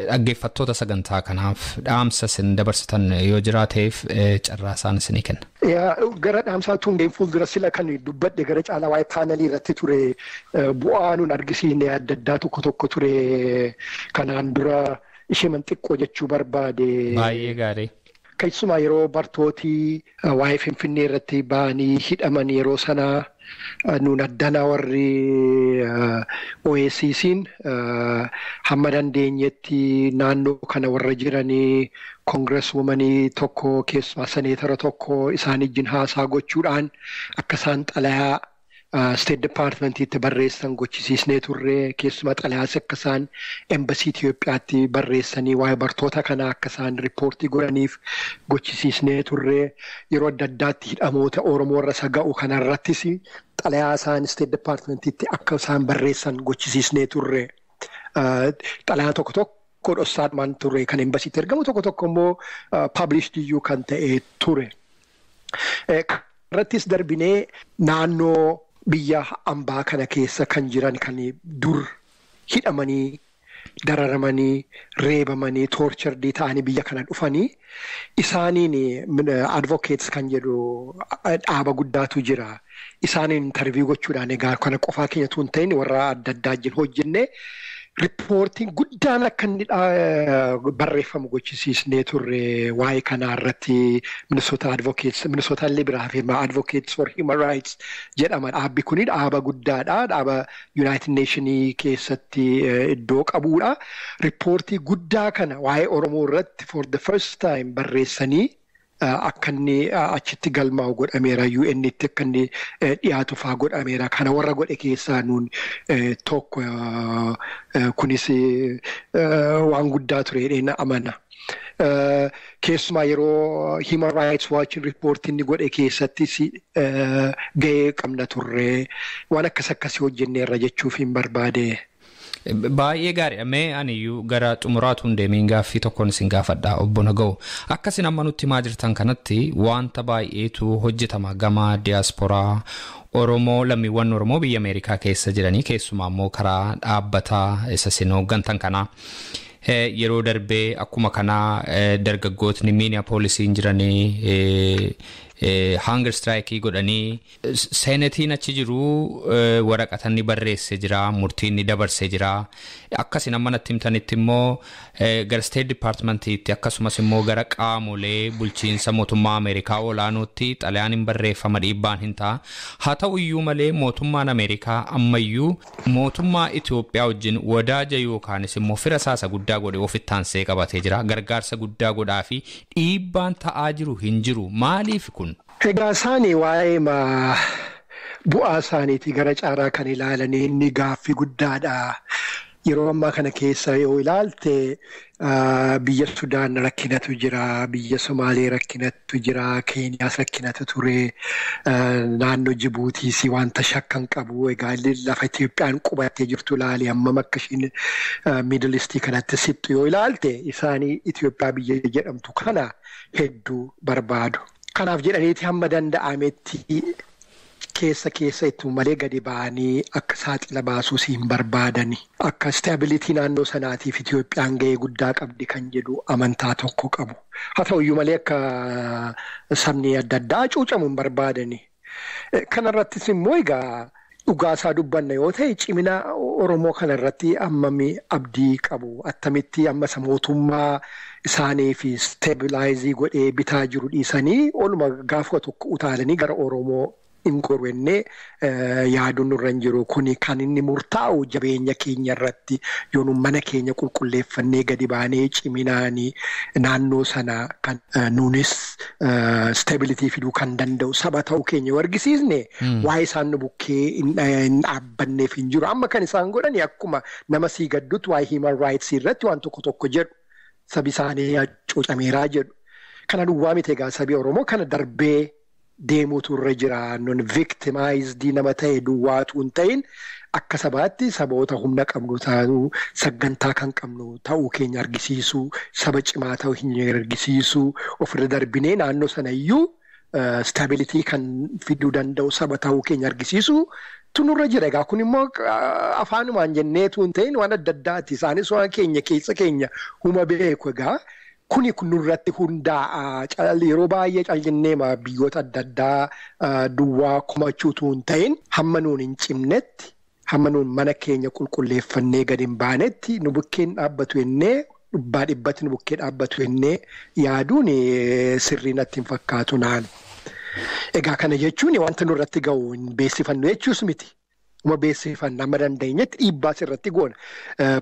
dhaggeeffattoota sagantaa kanaaf dhaamsa isin dabarsitan yoo jiraateef carraa isaan isinii kenna. Gara dhaamsaa tun fuuldura sila kan dubbadhe gara caalaa waa'ee paanelii irratti ture. Bu'aa nun argisiisne adda addaa tokko tokko ture kanaan dura, ishee xiqqoo jechuu barbaade. Baay'ee gaarii. Keessumaa yeroo bartooti waa'ee Finfinnee irratti ba'anii hidhaman, yeroo sanaa nuun addanaa warri OACC'n hamma dandeenyetti naannoo kana warra jiranii, congresswomanii tokko, keessumaa senator tokko isaan wajjin haasaa gochuudhaan akka isaan xalayaa State Departmentiitti barreessan gochisiisnee turre. Keessumaa xalayaas akka isaan embassy Itoophiyaatti barreessanii waa'ee bartoota kanaa akka isaan riippoortii godhaniif gochisiisnee turre. Yeroo adda addaatti hidhamoota Oromoo irra isa ga'u kanarrattis xalayaa isaan State Departmentiitti akka isaan barreessan gochisiisnee turre. Xalayaa tokko tokko dhossaadhumaan ture kan embassytti ergamu, tokko tokko immoo published iyyuu kan ta'e ture. Irrattis darbinee naannoo biyya ambaa kana keessa kan jiran, kan dur hidhamanii, dararamanii, reebamanii, tortured ta'anii biyya kana dhufanii, isaaniin advocates kan jedhu dhaaba guddaatu jira. Isaaniin interview gochuudhaan egaa kana qofaa keenya tun ta'in warra adda addaa wajjin hojjennee riippoortiin guddaan akka inni barreeffamu gochisiisnee turre. Waa'ee kanaa irratti Minnesota Advocates, Minnesota illee biraa fi Advocates for Human Rights jedhama. Dhaabbi kuni dhaaba guddaadha. Dhaaba United Nationii keessatti iddoo qabudha. Riippoortii guddaa kana waa'ee Oromoo irratti for the first time barreessanii akka inni achitti galmaa'u godhameera. UN'tti akka inni dhiyaatu fa'aa godhameera. Kana warra godhe keessaa nuun tokko. Kunis waan guddaa ture jedheen amana. Keessumaa yeroo Human Rights Watch riippoortii inni godhe keessattis gahee qabna turre. Waan akkas akkasii hojjenneerra jechuuf hin barbaade. Baay'ee gaariidha. Mee aniyyuu gara xumuraatu hin deemiin gaaffii tokkoon isin gaafadha, obbo Naga'u. Akkasin amma nutti himaa jirtan kanatti wanta baay'eetu hojjetama gama diyaasporaa Oromoo, lammiiwwan Oromoo biyya Ameerikaa keessa jiranii, keessumaa immoo karaa dhaabbata isa isin hooggantan kanaa. Yeroo darbee akkuma kanaa dargaggootni Minneapolisiin jiranii hunger strike godhanii, seenetiin achi jiru waraqata inni barreessee jira, murtii inni dabarsee jira. Akkasin amma natti himtanitti immoo gara State Departmentiitti, akkasumas immoo gara qaamolee bulchiinsa mootummaa Ameerikaa olaanootti xalayaan hin barreeffama, dhiibbaan hin ta'a. Haa ta'u iyyuu malee mootummaan Ameerikaa ammayyuu mootummaa Itoophiyaa wajjin wadaaja yookaanis immoo fira saasa guddaa godhe ofitti aansee qabatee jira. Gargaarsa guddaa godhaa fi dhiibbaan ta'aa jiru hin jiru. Maaliif kun? Egaa isaanii waa'ee bu'aa isaaniitii gara caaraa kan ilaalanii inni gaaffii guddaadha. Yeroo ammaa kana keessa yoo ilaalte, biyya Sudaan rakkinatu jira, biyya Somaalee rakkinatu jira, Keeniyaas rakkinatu ture, naannoo Jibuutiis wanta shakkan qabu. Egaa lafa Itoophiyaan qubattee jirtu ilaali, hammam akka ishiin Middle East kanatti sixxu yoo ilaalte, isaanii Itoophiyaa biyya jedhamtu kana hedduu barbaadu. Kanaaf jedhaniiti hamma danda'ametti Keessa keessa itti malee gadi ba'anii akka saaxila baasuus hin barbaadani. Akka stability naannoo sanaatiif Itoophiyaan gahee guddaa qabdi kan jedhu amantaa tokko qabu. Haa ta'uyyuu malee akka sabni adda addaa cuucamu hin barbaadani. Kanarrattis immoo egaa dhugaasaa dubbanna yoo ta'e, cimina Oromoo kanarratti ammami abdii qabu? Attamitti amma isa mootummaa isaanii fi stabilize godhee bitaa jiru dhiisanii oluma gaafa tokko utaalanii gara Oromoo hin gorwennee yaaduun nurra hin jiru? Kuni kan inni murtaa'u jabeenya keenya irratti, yoo nu mana keenya qulqulleeffannee gadi baanee ciminaanii naannoo sana kan nuunis stability fiduu kan danda'u saba ta'uu keenya yoo argisiisne, waa'ee isaan nu bukkee hin dhaabbanneef hin jiru. Amma kan isaan godhani akkuma nama sii gaddutti waa'ee human rights irratti waan tokko tokko jedhu. Sabi isaanii cuucameeraa jedhu. Kana duwwaa miti egaa, sabi Oromoo kana darbee deemuutu irra jira. Non victimized nama ta'e duwwaatu hin ta'in, akka sabaatti saboota humna qabnu ta'uu, sagantaa kan qabnu ta'uu keenya argisiisuu, saba cimaa ta'uu keenya argisiisuu, ofirra darbinee naannoo sana iyyuu stability kan fiduu danda'u saba ta'uu keenya argisiisuu tu nurra jira. Egaa kun immoo afaanumaan jenneetu hin ta'in, waan adda addaati. Isaanis waan keenya keessa keenya huma beeku egaa. Kuni nurratti hundaa'a. Yeroo baay'ee caljenneema biyyoota adda addaa duwwaa komachuutu hin ta'in, hamma nuun hin cimnetti, hamma nuun mana keenya qulqulleeffannee gadi hin baanetti, nu bukkeen dhaabbatu jennee, 100% nu bukkee dhaabbatu jennee yaaduun sirrii natti hin fakkaatu naan. Egaa kana jechuun wanta nurratti ga'u hin beeksifannu jechuus miti. Uma beeksifanna, amma dandeenyetti dhiibbaas irratti goona.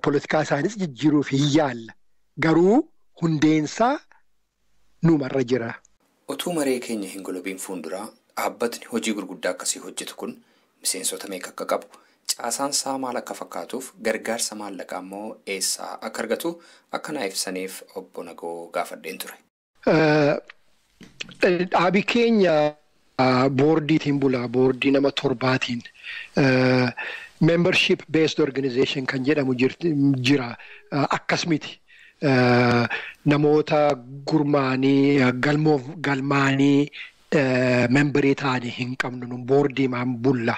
Poolitikaa isaanis jijjiiruuf hin yaalla. Garuu hundeensaa numarra jira. Utuu maree keenya hin golobiin fuulduraa, dhaabbatni hojii gurguddaa akkasii hojjetu kun miseensota meeqa akka qabu, caasaan isaa maal akka fakkaatuuf gargaarsa maallaqaa immoo eessaa akka argatu akka naa ibsaniif obbo Nagoo gaafadheen ture. Dhaabi keenya boordiitiin bula, boordii nama torbaatiin. Membership based organization kan jedhamu jira. Akkas miti. Namoota gurmaanii galmaanii memberii ta'anii hin qabnu, boordiimaan bulla.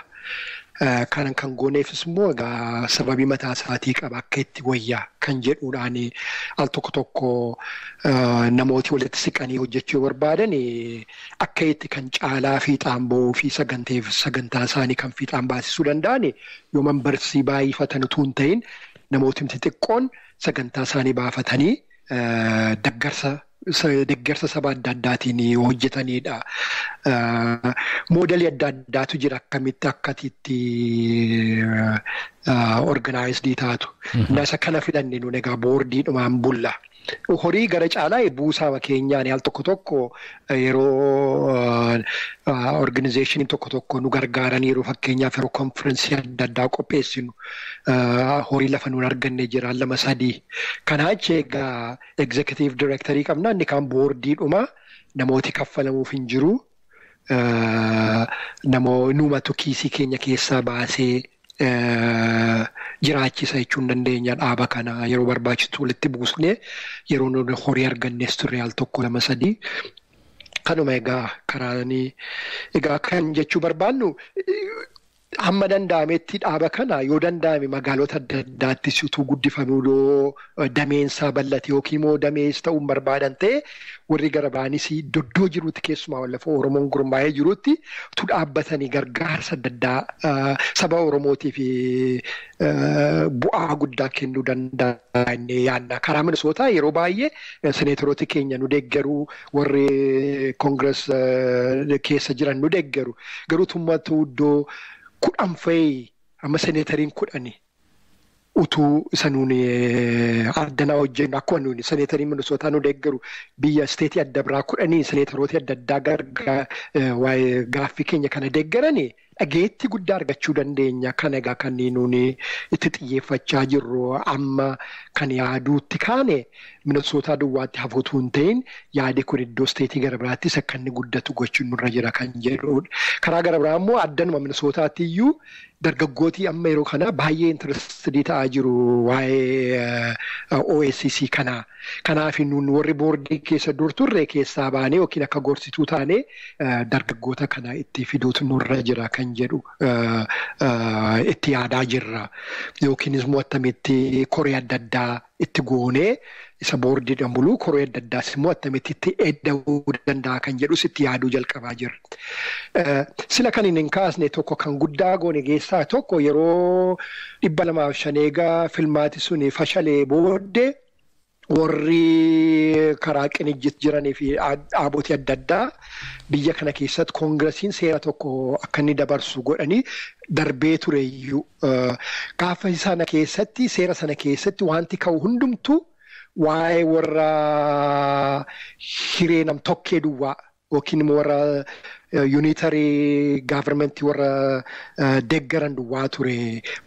Kan kan gooneefis immoo egaa sababii mataa isaatii qaba, akka itti wayyaa kan jedhuudhaan. Al tokko tokko namooti walitti siqanii hojjechuu barbaadan, akka itti kan caalaa fiixaan ba'uu fi saganteef sagantaa isaanii kan fiixaan baasisuu danda'an yoo membersii baay'ifatan utuu hin ta'in, namooti xixiqqoon sagantaa isaanii baafatanii deeggarsa saba adda addaatiin hojjetanidha. Moodelii adda addaatu jira akkamitti akkatitti organized taatu. Isa kana filanne nuun egaa boordiidhumaan bulla. Horii gara caalaa buusaa keenyaan. Al tokko tokko yeroo organizationiin tokko tokko nu gargaaraniiru, fakkeenyaaf yeroo konferensii adda addaa qopheessinu horii lafa nuun arganne jira lama sadii. Kanaa achi egaa executive directorii qabna, inni kaan boordiidhuma, namooti kaffalamuuf hin jiru. Numatu kiisii keenya keessaa baasee jiraachisa jechuun dandeenya dhaaba kana. Yeroo barbaachisu walitti buusnee, yeroo nuti horii argannes turre al tokko lama sadii. Kanuma egaa karaanii egaa kan jechuu barbaannu, hamma danda'ametti dhaaba kana yoo danda'ame magaalota adda addaattis utuu guddifamuu, yoo dameensaa bal'ate yookiin immoo damees ta'uun barbaadan ta'e, warri gara ba'anis iddoo jirutti, keessumaa lafa Oromoon gurmaa'ee jirutti utuu dhaabbatanii gargaarsa adda addaa saba Oromootiif bu'aa guddaa kennuu danda'a inni yaadna. Karaa Minisootaa yeroo baay'ee seneetorooti keenya nu deeggaru, warri Congress keessa jiran nu deeggaru. Garuu tummatu iddoo 10 fa'ii, amma seneetariin 10 utuu isa nuuni addanaa hojjennu, akkuma nuuni seneetariin Minisootaa nu deeggaru, biyya isteetii adda biraa 10 seneetarooti adda addaa waa'ee gaaffii keenya kana deeggarani, dhageettii guddaa argachuu dandeenya. Kana egaa kan nuuni itti xiyyeeffachaa jirru amma, kan yaaduutti kaane Minisootaa duwwaatti hafuutu hin ta'in, yaadi kun iddoo isteetii gara biraattis akka inni guddatu gochuun nurra jira kan jedhudha. Karaa gara biraa immoo addanuma Minisootaatti iyyuu dargaggootii amma yeroo kana baay'ee interested ta'aa jiru waa'ee OSCC kanaa. Kanaaf nuun warri boordii keessa dur turre keessaa baanee yookiin akka gorsituu taanee dargaggoota kana itti fiduutu nurra jira kan kan jedhu itti yaadaa jirra. Yookiinis immoo attamitti koree adda addaa itti goonee isa boordiidhaan buluu koree adda addaas immoo attamitti itti eedda'uu danda'a kan jedhus itti yaaduu jalqabaa jirra. Sila kan hin kaasne tokko kan guddaa goone keessaa tokko yeroo 205 egaa filmaati suni fashalee booddee warri karaa qinijjit jiranii fi dhaabotii adda addaa biyya kana keessatti koongiresiin seera tokko akka inni dabarsu godhanii darbee ture iyyuu. Gaafa sana keessatti seera sana keessatti wanti ka'u hundumtuu waa'ee warra hiree nam-tokkee duwwaa yookiin immoo warra unitary government warra deeggaran duwwaa ture.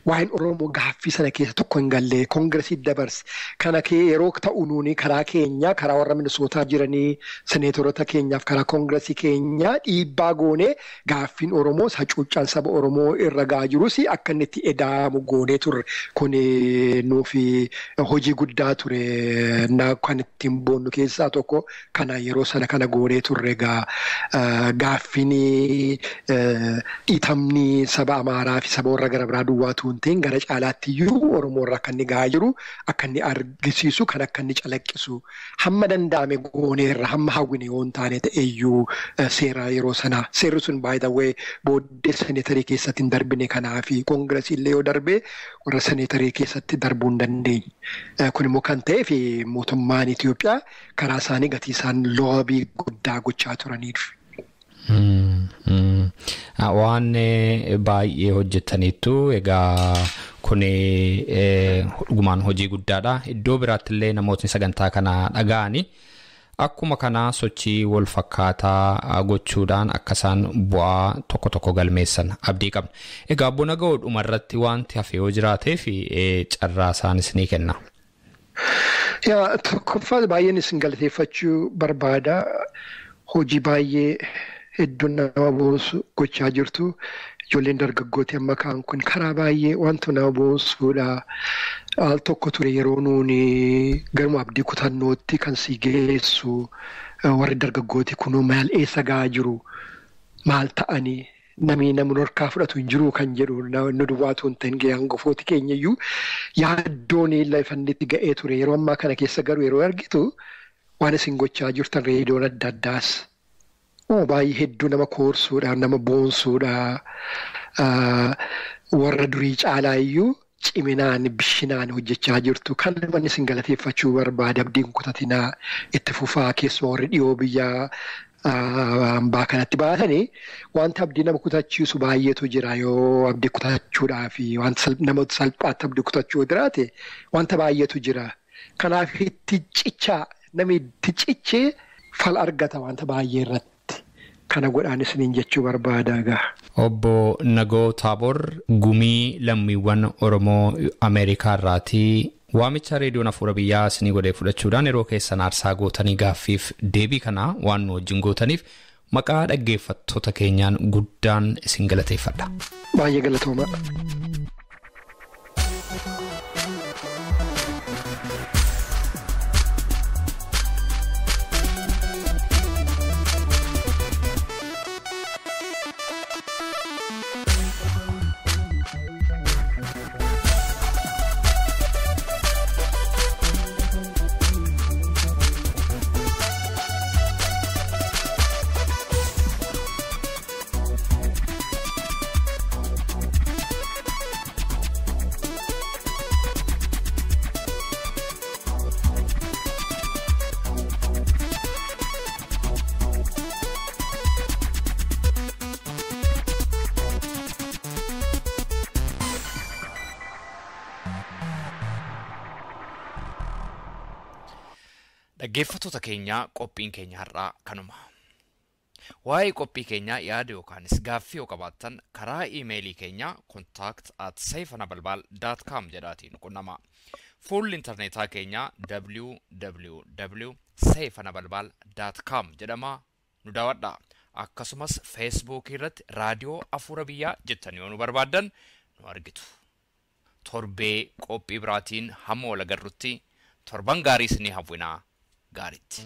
Waa'een Oromoo gaaffii sana keessa tokko hin galle koongiresii dabarse. Kana yeroo ta'u nuuni karaa keenya karaa warra Minisootaa jiranii seneetoroota keenyaaf karaa koongiresii keenyaa dhiibbaa goonee gaaffiin Oromoo hacuuccaan saba Oromoo irra gahaa jirus akka inni itti eda'amu goonee turre. Kun nuuf hojii guddaa ture. Kan ittiin boonnu keessaa tokko kana yeroo sana kana goonee turre gaaffii dhiitamni saba Amaaraa fi saba warra gara biraa duwwaatu hin ta'in gara caalaatti iyyuu Oromoo irraa akka inni gahaa jiru akka inni argisiisu kan akka inni calaqqisu hamma danda'ame gooneerra hamma hawwine yoo hin taane ta'e iyyuu seera yeroo sanaa seerri sun baay'ee booddee seneetarii keessatti hin darbine kanaa fi koongiresii illee yoo darbe warra seneetarii keessatti darbuu hin dandeenye. Kun immoo kan ta'eef mootummaan Itoophiyaa karaa isaanii gatii isaan loobii guddaa gochaa turaniif. Waan baay'ee hojjetaniitu egaa kun dhugumaan hojii guddaadha. Iddoo biraatti illee namootni sagantaa kana dhaga'ani akkuma kanaa sochii wal fakkaataa gochuudhaan akka isaan bu'aa tokko tokko galmeessan abdii qabna. Egaa Obbo Naga'oo dhumarratti wanti hafe yoo jiraatee fi carraa isaanis ni kenna. Yaa tokkoffaa baay'een isin galateeffachuu barbaada. Hojii baay'ee hedduun nama boonsu gochaa jirtu. Ijoolleen dargaggooti amma ka'an kun karaa baay'ee wanta nama boonsuudha. Al tokko ture yeroo nuuni garuma abdii kutannootti kan si geessu warri dargaggooti kunuu maal eessa gahaa jiru maal ta'anii namni namni harkaa fudhatu hin jiru kan jedhu nu duwwaatu hin ta'in gahee hangafooti keenya iyyuu yaaddoon lafannitti ga'ee ture yeroo ammaa kana keessa garuu yeroo argitu waan isin gochaa jirtan reediyoon adda addaas baay'ee hedduu nama koorsuudha nama boonsuudha warra durii caalaa iyyuu ciminaan bishinaan hojjechaa jirtu kan namni isin galateeffachuu barbaada abdiin kutatinaa itti fufaa keessumaa warri dhiyoo biyya hambaa kanatti baatanii wanta abdii nama kutachiisu baay'eetu jira yoo abdii kutachuudhaa fi wanta nama salphaatti abdii kutachuu jiraate wanta baay'eetu jira. Kanaaf itti cichaa namni itti cichee fal argata wanta baay'ee irratti. Kana godhaan isiniin jechuu barbaada egaa. Obbo Nagoo Taabor gumii lammiiwwan Oromoo Ameerikaa irraatii waamicha reediyoon Afuura Biyyaa isinii godhee fudhachuudhaan yeroo keessan aarsaa gootanii gaaffiif deebii kana waan nu wajjin gootaniif maqaa dhaggeeffattoota keenyaan guddaan isin galateeffadha. Baay'ee galatooma. Dhaggeeffattoota keenya qophiin keenya har'aa kanuma. Waa'ee qophii keenyaa yaada yookaanis gaaffii yoo qabaattan karaa iimeelii keenya contact@seifanabalbal.com jedhaatiin qunnama. Fuulli intarneetaa keenya www.seifanabalbal.com jedhama nu daawwadha. Akkasumas feesbuukii irratti raadiyoo Afuura Biyyaa jettanii yoo nu barbaaddan nu argitu. Torbee qophii biraatiin hamma wal agarrutti torban gaarii isinii hawwinaa gaariitti.